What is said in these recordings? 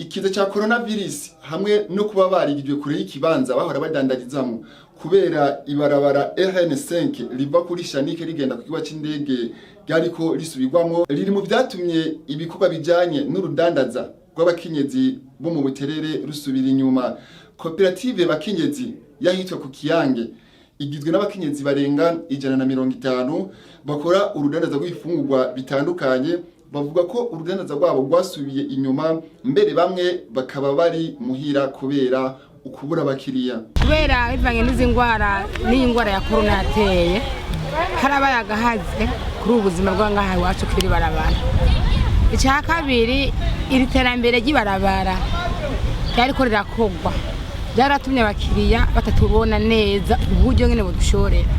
Ikiza ca coronavirus hamwe no kuba barigijwe kure y'ikibanza bahora badandarizamwo kubera ibarabara RN5 riva kuri Shanike rigenda ku kibuga c'indege ryariko risubirwamwo, riri mu vyatumye ibikorwa bijanye n'urudandaza rw'abakenyezi bo mu Buterere rusubira inyuma. Koperative Bakenyezi yahitwa ku Kiyange igizwe n'abakenyezi barenga 150 bakora urudandaza rw'ibifungurwa bitandukanye. Bavuga ko urudandaza rwabo rwasubiye inyuma, mbere bamwe bakaba bari muhira kubera ukubura abakiriya. Kubera bivanye n'izi ndwara, n'iyi ndwara ya korona yateye, harabaye agahaze kuri ubu buzima bwa ngaha iwacu kuri barabara. Icya kabiri, iri terambere ry'ibarabara ryariko rirakogwa ryaratumye abakiriya batatubona neza uburyo nyene budushorera.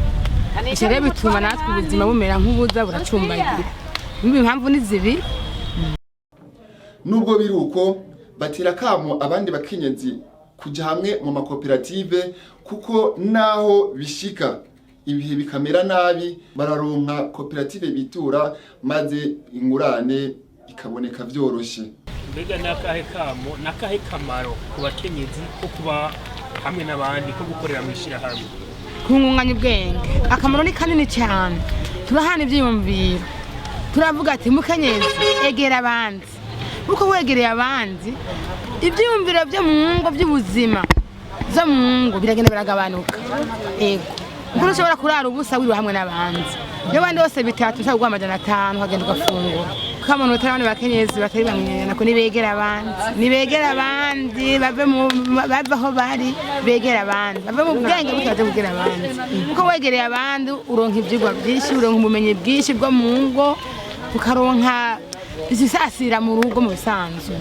Ivyo rero bituma natwe ubuzima bumera nk'ubuza buracumbagira. Impamvu ni zibiri. Nubwo biri uko, batera kamo abandi bakenyezi kuja hamwe mu makoperative, kuko naho bishika ibihe bikamera nabi, bararonka koperative bitura maze ingurane ikaboneka vyoroshe. Mbega n'akahe kamo, n'akahe kamaro ku bakenyezi ko kuba hamwe n'abandi, ko gukorera mu ishyirahamwe? Kungunganya ubwenge, akamaro ni kanini cyane. Turahana ibyiyumviro, turavuga ati: "Mukenyezi, egera abandi", kuko wegereye abandi, ibyiyumviro byo mu ngo, by'ubuzima byo mu ngo biragenda biragabanuka. Ego, kuko ushobora kurara ubusa wiriwe hamwe n'abandi. Iyo abandi bose bitatu, ushobora kuguha 500 ukagenda ugafungura. Kamuntu utari abandi bakenyezi batari bamwe nako, nibegera abandi, nibegera abandi, bave mu bave aho bari, begera abandi, bave mu bwenge buke baze kugera abandi, kuko wegereye abandi uronka ivyigwa byinshi, uronka ubumenyi bwinshi bwo mu ngo, ukaronka izisasira mu rugo mu bisanzwe.